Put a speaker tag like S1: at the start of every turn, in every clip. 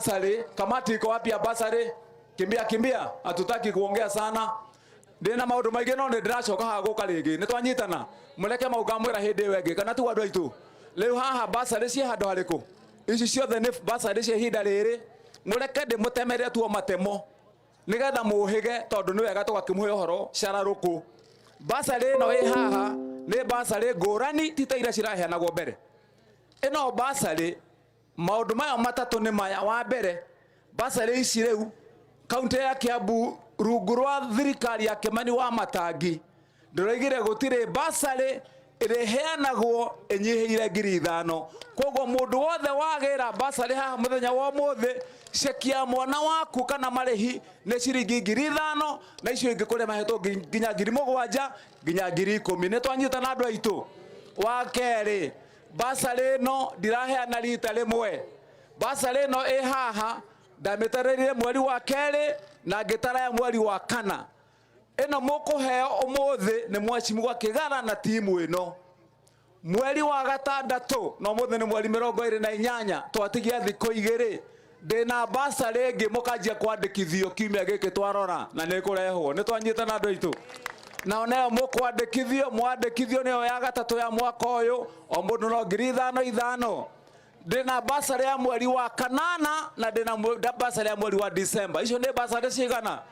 S1: Bursary, kamati iko wapi ya bursary? Kimbia kimbia, hatutaki kuongea sana. Ndina maundu maingi no ndiracoka haha guka ringi. Ni twanyitana. Mureke mau ngamwira hindi ĩyo ĩngĩ kana tiguo andũ aitũ. Rĩu haha bursary ciĩ handũ harĩkũ? Ici ciothe nĩ bursary cia ihinda rĩrĩ. Mũreke ndĩmũtemere tuo matemo nigetha muhige tondu ni wega tugakĩmũhe ũhoro cararũkũ. Bursary ĩno ĩ haha nĩ bursary ngũrani ti ta iria ciraheanagwo mbere. Ĩno bursary maundu maya matatu nĩ maya. Wa mbere, bursary ici rĩu kaunti ya Kiambu rungu rwa thirikari ya Kimani wa Matangi ndĩroigire gũtirĩ bursary ĩrĩheanagwo ĩnyihĩire 5,000. Koguo mũndũ wothe wagĩra bursary haha mũthenya wa ũmũthĩ, ceki ya mwana waku kana marĩhi nĩ ciringi 5,000 na icio ingĩ kũrĩa mahetwo nginya 7,000 nginya 10,000. Nĩ twanyitana andũ aitũ. Wa kerĩ, bursary ĩno ndiraheana rita rĩmwe. Bursary ĩno ĩ haha ndamĩtarĩrire mweri wa kerĩ na ngĩtara ya mweri wa kana. Ĩno mũkũheo ũmũthĩ nĩ mheshimiwa Kĩgara na timu ĩno. Mweri wa gatandatũ na ũmũthĩ nĩ mweri 28, twatigia thikũ igĩrĩ ndĩna bursary ĩngĩ mũkanjia kwandĩkithio kiumia gĩkĩ twarora na nĩ ĩkũrehwo. Nĩ twanyitana andũ aitũ. Nao nayo mũkwandĩkithio, mwandĩkithio nĩyo ya gatatũ ya mwaka ũyũ, o mũndũ no 5,000 5,000. Ndĩna bursary ya mweri wa kanana na ndĩna bursary ya mweri wa December. Icio nĩ bursary cigana?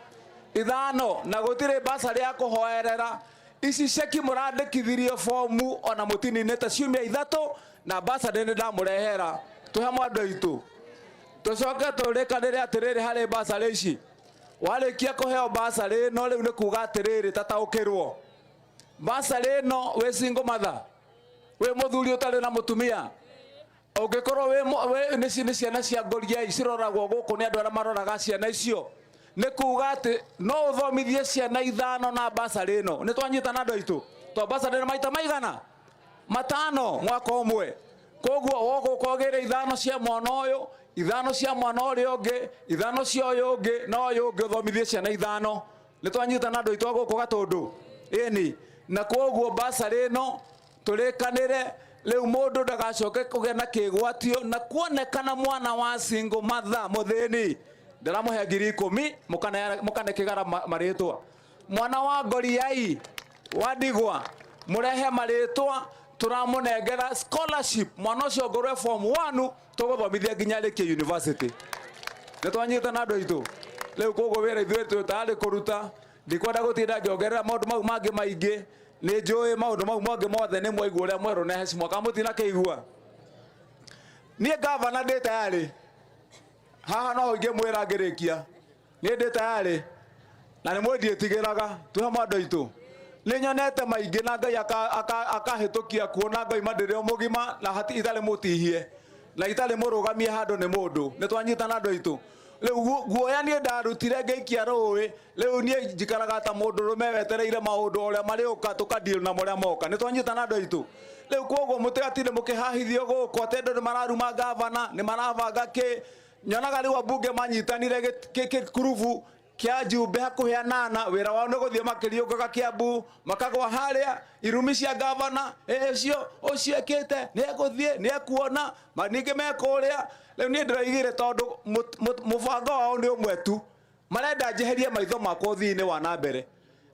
S1: 5. Na gũtirĩ bursary ya kũhoerera. Ici ceki mũrandĩkithirio fomu ona mũtininĩte ciumia 3 na bursary nĩ ndamũrehera. Twĩ hamwe andũ aitũ. Tũcoke tũrĩkanĩre atĩrĩrĩ harĩ bursary ici. Warĩkia kũheo bursary ĩno rĩu nĩ kuga atĩrĩrĩ tataũkĩrwo. Bursary ĩno wĩ single mother, wĩ mũthuri ũtarĩ na mũtumia, ũngĩkorwo wĩ nĩ ciana cia ngoriai ciroragwo gũkũ nĩ andũ arĩa maroraga ciana icio, nĩ kuga atĩ no ũthomithie ciana 5 na bursary ĩno. Nĩ twanyitana andũ aitũ. To bursary nĩ maita maigana? 5 mwaka ũmwe. Koguo ũgũka ũgĩre 5 cia mwana ũyũ, 5 cia mwana ũrĩa ũngĩ, 5 cia ũyũ ũngĩ na ũyũ ũngĩ, ũthomithie ciana 5. Nĩ twanyitana andũ aitũ a gũkũ Gatũndũ. Ĩni. Na koguo bursary ĩno tũrĩkanĩre rĩu mũndũ ndagacoke kũgĩa na kĩgwatio na kuonekana mwana wa single mother mũthĩni ndĩramũhe 10,000 mũkane Kĩgara marĩtwa. Mwana wa ngoriai wa ndigwa mũrehe marĩtwa, tũramũnengera scholarship. Mwana ũcio ongorwo form 1 tũgũthomithia nginya arĩkie university. Nĩ twanyitana andũ aitũ. Rĩu koguo wĩra ithuĩ twĩ tayarĩ kũruta. Ndikwenda gũtinda ngĩongerera maũndũ mau mangĩ maingĩ. Nĩ njũĩ maũndũ mau mangĩ mothe nĩ mwaigua ũrĩa mwerũ na heshima kamũtina kĩigua. Niĩ gavana ndĩ tayarĩ. Haha no ingĩmwĩra ngĩrĩkia. Niĩ ndĩ tayarĩ. Na nĩ mwĩ ndiĩtigĩraga. Twĩ hamwe andũ aitũ. Nĩ nyonete maingĩ na Ngai akahĩtũkia kuona ngaima ndĩrĩ o mũgima na itarĩ mũtihie na itarĩ mũrũgamie handũ nĩ mũndũ. Nĩ twanyitana andũ aitũ. Rĩu guoya niĩ ndarutire ngĩikia rũĩ. Rĩu niĩ njikaraga ta mũndũrũme wetereire maũndũ ũrĩa marĩũka tũkadeal na marĩa moka. Nĩ twanyitana andũ aitũ. Rĩu koguo mũtigatinde mũkĩhahithio gũkũ atĩ andũ nĩ mararuma gavana, nĩ marabanga kĩ. Nyonaga rĩu ambunge manyitanire gĩkurubu kĩa njumbe hakuhĩ 8, wĩra wao nĩ gũthiĩ makĩriũngaga Kiambu, makagwa harĩa irumi cia gavana, ũcio ekĩte, nĩ egũthiĩ, nĩ ekuona, ningĩ mekũrĩa. Rĩu niĩ ndĩroigire tondũ mũbango wao nĩ ũmwe tu, marenda njeherie maitho makwa ũthii-inĩ wa na mbere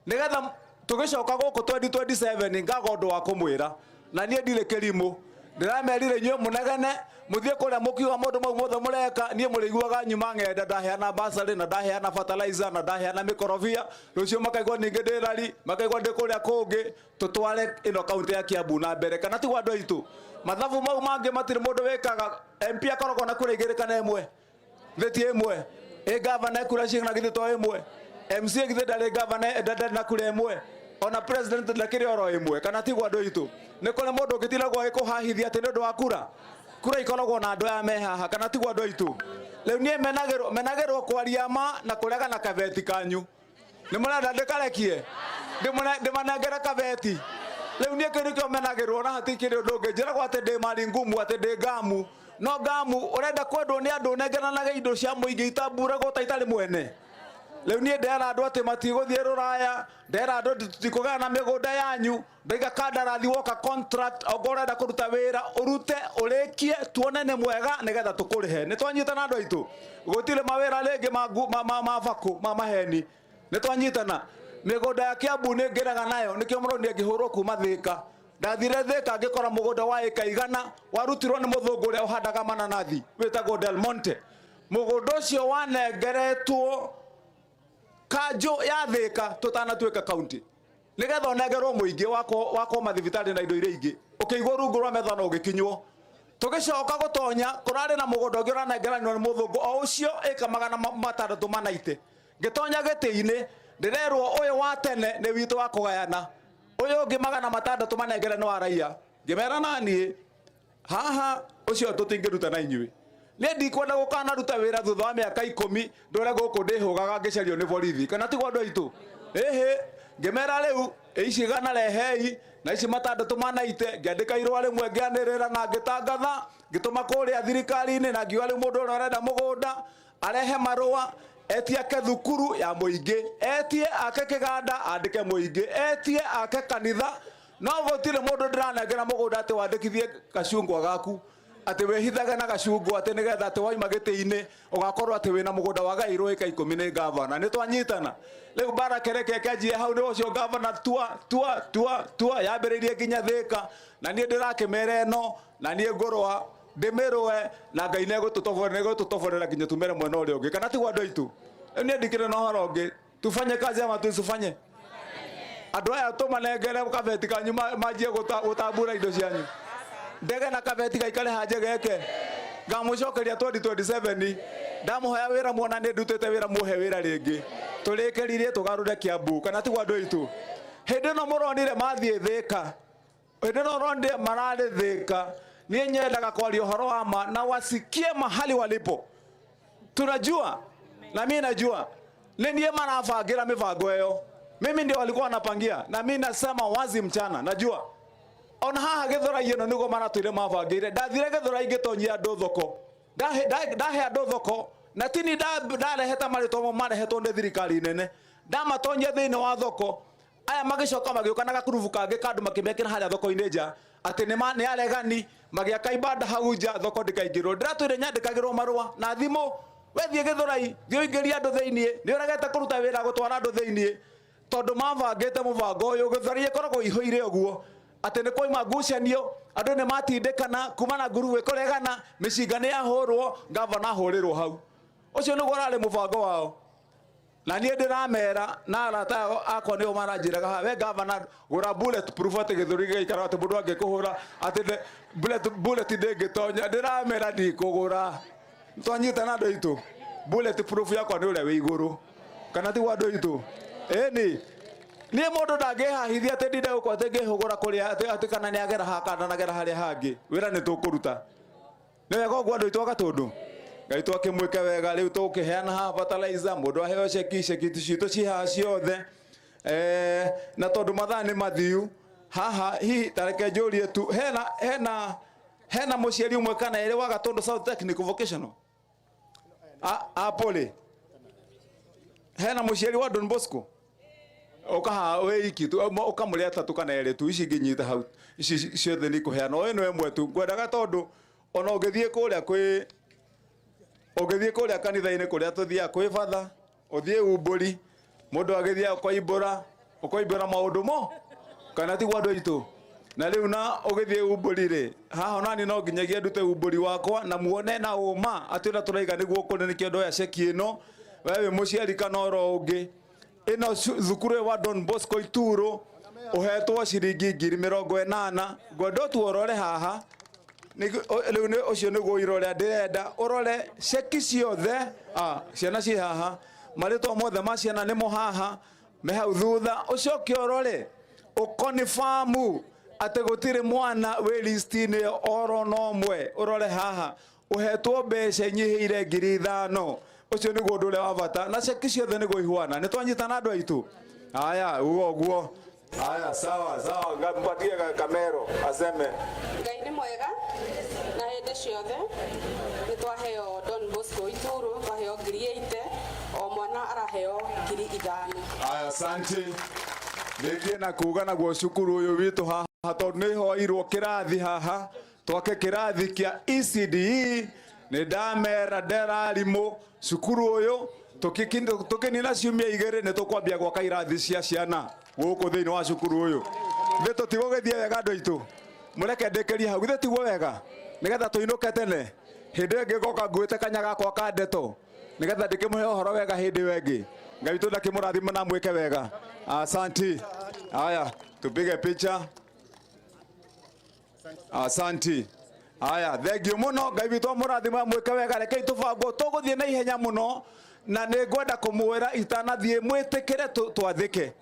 S1: nĩgetha tũgĩcoka gũkũ 2027 ngaga ũndũ wa kũmwĩra. Na niĩ ndirĩ kĩrimũ, ndĩramerire inyuĩ mũnegene mũthiĩ kũrĩa mũkiuga maũndũ mau mothe mũreka, niĩ mũrĩiguaga nyuma ng'enda ndaheana bursary na ndaheana fertilizer na ndaheana mĩkorobia, rũciũ makaigua ningĩ ndĩ rari, makaigua ndĩ kũrĩa kũngĩ. Tũtware ĩno kaunti ya Kiambu na mbere, kana tiguo andũ aitũ? Mathabu mau mangĩ matirĩ mũndũ wĩkaga. MP akoragwo na kura 2 kana 1, thĩti 1, ĩ gavana ekura cigana githĩ to 1, MCA githĩ ndarĩ gavana ndarĩ na kura 1, ona president ndakĩrĩ oro 1, kana tiguo andũ aitũ? Nĩ kũrĩ mũndũ ũngĩtinda agĩkũhahithia atĩ nĩ ũndũ wa kura? Kura ikoragwo na andũ aya me haha, kana tiguo andũ aitũ? Rĩu niĩ menagĩrwo kwaria ma na kũrega na kabeti kanyu. Nĩ mũrenda ndĩkarekie? Ndĩmanengere kabeti? Rĩu niĩ kĩu nĩkĩo menagĩrwo na hatikĩrĩ ũndũ ũngĩ. Njĩragwo atĩ ndĩ mari ngumu, atĩ ndĩ ngamu. No ngamu ũrenda kwendwo nĩ andũ ũnengeranage indo cia mũingĩ itamburagwo ta itarĩ mwene. Rĩu niĩ ndera andũ atĩ matigũthiĩ rũraya, ndera andũ tũtikũgaya na mĩgũnda yanyu, ndaiga kandarathi woka contract, ongorwo ũrenda kũruta wĩra ũrute ũrĩkie tuone nĩ mwega nĩgetha tũkũrĩhe. Nĩ twanyitana andũ aitũ, gũtirĩ mawĩra rĩngĩ ma bakũ ma maheni. Nĩ twanyitana. Mĩgũnda ya Kiambu nĩ ngĩraga nayo, nĩkĩo mũronire ngĩhũrwo kuma Thĩka. Ndathire Thĩka ngĩkora mũgũnda wa ĩka 100 warutirwo nĩ mũthũngũ ũrĩa ũhandaga mananathi wĩtagwo Del Monte. Mũgũnda ũcio wanengeretwo kanjũ ya Thĩka tũtanatuĩka kaunti, nĩgetha ũnengerwo mũingĩ wakwo mathibitarĩ na indo iria ingĩ, ũkĩigwo rungu rwa metha na ũgĩkinywo. Tũgĩcoka gũtonya kũrarĩ na mũgũnda ũngĩ ũranengeranio nĩ mũthũngũ o ũcio ĩka 690. Ngĩtonya gĩtĩ-inĩ ndĩrerwo ũyũ wa tene nĩ witũ wa kũgayana, ũyũ ũngĩ 600 manengere nĩ wa raia. Ngĩmera naniĩ haha ũcio tũtingĩruta na inyuĩ, niĩ ndikwenda gũkanaruta wĩra thutha wa mĩaka 10 ndũre gũkũ ndĩhũgaga ngĩcario nĩ borithi, kana tiguo andũ aitũ? Ĩhĩ, ngĩmera rĩu ici 100 rehei na ici 690. Ngĩandĩka irũa rĩmwe ngĩanĩrĩra na ngĩtangatha, ngĩtũma kũrĩa thirikari-inĩ na ngiuga rĩu mũndũ ũrĩa ũrenda mũgũnda arehe marũa, etie ake thukuru ya mũingĩ, etie ake kĩganda andĩke mũingĩ, etie ake kanitha. No gũtirĩ mũndũ ndĩranengera mũgũnda atĩ wandĩkithie gacungwa gaku, atĩ wĩhithage na gacungwa atĩ nĩgetha atĩ waima gĩtĩ-inĩ ũgakorwo atĩ wĩna mũgũnda wagairwo ĩka 10 nĩ gavana. Nĩ twanyitana. Rĩu mbara kereke ĩkĩanjia hau, nĩ ũcio gavana tua tua tua tua yambĩrĩirie nginya Thĩka, na niĩ ndĩrakĩmera ĩno na niĩ ngũrũa ndĩmĩrũe na Ngai nĩegũtũtoborera nginya tumere mwena ũrĩa ũngĩ, kana tiguo andũ aitũ? Rĩu niĩ ndikĩrĩ na ũhoro ũngĩ, tufanye kazi ama tusifanye? Andũ aya tũmanengere kabeti kanyu manjie gũtambura indo cianyu. Ndege na kabeti gaikare hanje geke. Ngamũcokeria 2027 ndamũhoya wĩra muona nĩ ndutĩte wĩra, muhe wĩra rĩngĩ, tũrĩkĩririe tũgarũre Kiambu, kana tiguo andũ aitũ? Hĩndĩ ĩno mũronire mathiĩ Thĩka, hĩndĩ ĩno ũronire mararĩ Thĩka, niĩ nyendaga kwaria ũhoro wa ma na wasikie mahali walipo. Tunajua na mimi najua nĩ niĩ marabangĩra mĩbango ĩyo, mimi ndio walikuwa wanapangia, na mimi nasema wazi mchana, najua ona haha Gĩthũrai ĩno nĩguo maratũire mabangĩire. Ndathire Gĩthũrai ngĩtonyia andũ thoko, ndahe andũ thoko, na tini ndarehete marĩtwa mo marehetwo nĩ thirikari nene, ndamatonyia thĩinĩ wa thoko. Aya magĩcoka magĩũka na gakurubu kangĩ ka andũ makĩmekĩra harĩa thoko-inĩ nja atĩ nĩ aregani, magĩaka ibanda hau nja thoko ndĩkaingĩrwo. Ndĩratũire nyandĩkagĩrwo marũa na thimũ, we thiĩ Gĩthũrai, thiĩ ũingĩrie andũ thĩinĩ, nĩ ũregete kũruta wĩra gũtwara andũ thĩinĩ, tondũ mabangĩte mũbango ũyũ. Gĩthũrai ĩkoragwo ĩihũire ũguo atĩ nĩ kwaima ngucanio, andũ nĩ matindĩkana kuma na ngurubu ĩkũregana, mĩcinga nĩ yahũrwo, gavana ahũrĩrwo hau. Ũcio nĩguo ũrarĩ mũbango wao. Na niĩ ndĩramera na arata akwa nĩo maranjĩraga haha, we gavana gũra bullet proof atĩ gĩthũri gĩgaikara atĩ mũndũ angĩkũhũra atĩ bullet ndĩngĩtonya. Ndĩramera ndikũgũra. Twanyitana andũ aitũ, bullet proof yakwa nĩ ũrĩa wĩ igũrũ, kana tiguo andũ aitũ? Ĩni niĩ mũndũ ndangĩhahithia atĩ ndinde gũkũ atĩ ngĩhũgũra kũrĩa atĩ kana nĩagera haha kana nagera harĩa hangĩ. Wĩra nĩ tũkũruta. Nĩ wega ũguo andũ aitũ a Gatũndũ? Ngai twakĩmwĩke wega. Rĩu tũkĩheana haha fertilizer, mũndũ aheo ceki, ceki citũ ci haha ciothe. Na tondũ mathaa nĩ mathiu haha, hihi ta reke njũrie tu, hena mũciari ũmwe kana erĩ wa Gatũndũ South Technical Vocational? Apole. Hena mũciari wa Don Bosco? Ũka haha wĩ iki tu, ũkamũrĩa atatũ kana erĩ tu, ici ingĩ hau, ici ciothe nĩ ikũheanwo. Ũyũ nĩ ĩmwe tu ngwendaga, tondũ ona ũngĩthiĩ kũrĩa kwĩ ũngĩthiĩ kũrĩa kanitha-inĩ kũrĩa tũthiaga kwĩ batha, ũthiĩ umbũri, mũndũ agĩthiĩ ũkoimbũra, ũkoimbũra maũndũ mo, kana tiguo andũ aitũ? Na rĩu na ũgĩthiĩ umbũri rĩ, haha onani no nginyagia ndute umbũri wakwa na muone na ũma atĩ ũrĩa tũraiga nĩguo kũrĩ, nĩkĩo ndoya ceki ĩno. We wĩ mũciari kana oro ũngĩ, ĩno thukuru ĩyo wa Don Bosco Ituro ũhetwo ciringi 80,000. Ngwenda ũtuorore haha rĩu nĩ ũcio nĩguo ũira ũrĩa ndĩrenda ũrore ceki ciothe. Ciana ciĩ haha, marĩtwa mothe ma ciana nĩmo haha me hau thutha. Ũcoke ũrore ũkonifamu atĩ gũtirĩ mwana wĩ listi-inĩ ĩyo oro na ũmwe. Ũrore haha ũhetwo mbeca inyihĩire 5,000. Ũcio nĩguo ũndũ ũrĩa wa bata, na ceki ciothe nĩguo ihuana. Nĩ twanyitana andũ aitũ? Haya, ugo ũguo. Haya, sawa sawa, mpatie kamero aseme.
S2: Ngai nĩ mwega na hĩndĩ ciothe. Nĩ twaheo Don Bosco Ituru, twaheo 80,000, o mwana araheo ithano.
S1: Aya, asante. Rĩngĩ na kuga naguo cukuru ũyũ witũ haha tondũ nĩ hoirwo kĩrathi haha twake kĩrathi kĩa ECDE. Nĩ ndamera nderarimũ cukuru ũyũ tũkĩnina ciumia 2 nĩ tũkwambia gwaka irathi cia ciana gũkũ thĩinĩ wa cukuru ũyũ. Thĩ tũtigũgĩthiĩ wega andũ aitũ, mũreke ndĩkĩrie hau, githĩ tiguo wega, nĩgetha tũinũke tene. Hĩndĩ ĩyo ĩngĩ ngoka nguĩte kanya gakwa ka ndeto nĩgetha ndĩkĩmũhe ũhoro wega hĩndĩ ĩyo ĩngĩ. Ngai witũ ndakĩmũrathima na mwĩke wega. Asanti. Haya, tupige picha. Asanti. Haya, thank you muno. Ngai witũ amũrathime mwĩke wega. Rekei tũbangwo tũgũthiĩ na ihenya mũno na nĩ ngwenda kũmwĩra itanathiĩ mwĩtĩkĩre twathĩke.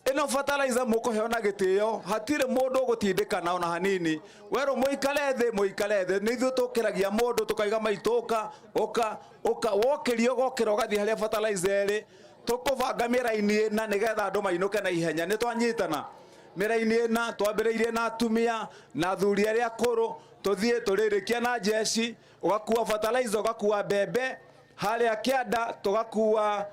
S1: Ĩno fertilizer mũkũheo na gĩtĩo, hatirĩ mũndũ ũgũtindĩkana ona hanini. Werũ mũikare thĩ, mũikare thĩ. Nĩ ithuĩ tũkĩragia mũndũ tũkaiga maitũ ũka, ũka, ũka, wokĩrio ũgokĩra ũgathiĩ harĩa fertilizer ĩrĩ. Tũkũbanga mĩraini ĩna nĩgetha andũ mainũke na ihenya. Nĩ twanyitana mĩraini ĩna, twambĩrĩirie na atumia na athuri arĩa akũrũ, tũthiĩ tũrĩrĩkia na jeshi. Ũgakua fertilizer, ũgakua mbembe harĩa kĩanda, tũgakua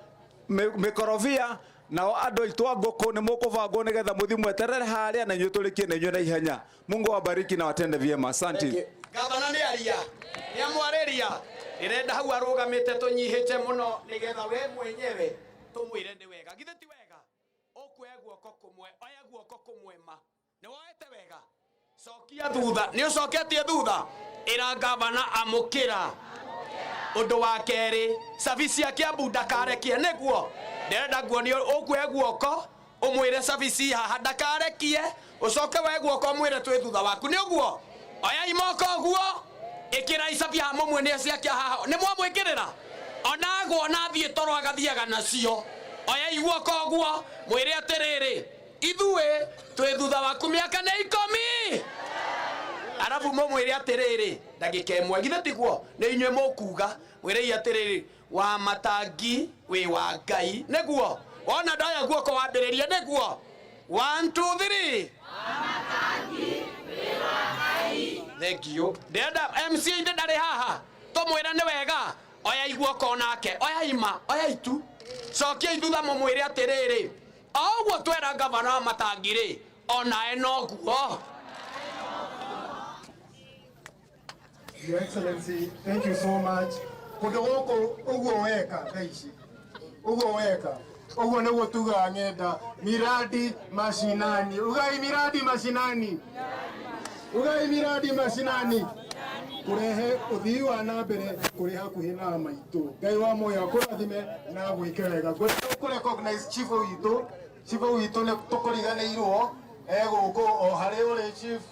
S1: mĩkorobia, nao andũ aitũ a ngũkũ nĩ mũkũbangwo nĩgetha mũthiĩ mweterere harĩa na inyuĩ tũrĩkie na inyuĩ na ihenya. Mungu awabariki na watende vyema. Asante.
S3: Gavana nĩ aria, nĩ amwarĩria. Ndĩrenda hau arũgamĩte tũnyihĩte mũno nĩgetha we mwenyewe tũmwĩre nĩ wega. Githĩ ti wega? Ũkuoya guoko kũmwe, oya guoko kũmwe ma. Nĩ woete wega? Cokia thutha, nĩ ũcoketie thutha? Ĩra gavana amũkĩra. Ũndũ wa kerĩ, cabi cia Kiambu ndakarekie, nĩguo? Ndĩrenda nguonie ũkuoya guoko ũmwĩre cabi ci haha ndakarekie, ũcoke woe guoko ũmwĩre twĩ thutha waku, nĩ ũguo? Oyai moko ũguo, ĩkĩrai cabi haha mũmuonie ciake haha, nĩ mwamwĩkĩrĩra? Ona agwo na athiĩ toro agathiaga nacio. Oyai guoko ũguo, mwĩre atĩrĩrĩ, ithuĩ twĩ thutha waku mĩaka nĩ 10. Arabu mũmwĩre atĩrĩrĩ, ndagĩka ĩmwe, githĩ tiguo? Nĩ inyuĩ mũkuga, mwĩrei atĩrĩrĩ, wa matangi wĩ wa Ngai, nĩguo? Wona ndoya guoko wambĩrĩrie, nĩguo? 1 2 3. Thank you. Ndĩrenda MC inde ndarĩ haha, tũmwĩre nĩ wega. Oyai guoko nake, oyai ma, oyai tu. Cokiai thutha mũmwĩre atĩrĩrĩ, o ũguo twera gavana wa matangi rĩ, onae noguo.
S4: Your Excellency, thank you so much. Kũndũ gũkũ ũguo weka thaa ici, ũguo weka, ũguo nĩguo tugaga ng'enda miradi mashinani. Ugai miradi mashinani, ugai miradi mashinani, kũrehe ũthii wa na mbere kũrĩ hakuhĩ na maitũ. Ngai wa muoyo akũrathime na agwĩke wega. Ngwenda kũ recognize chief witũ, chief witũ nĩ tũkũriganĩirwo e gũkũ o harĩa ũrĩ chief.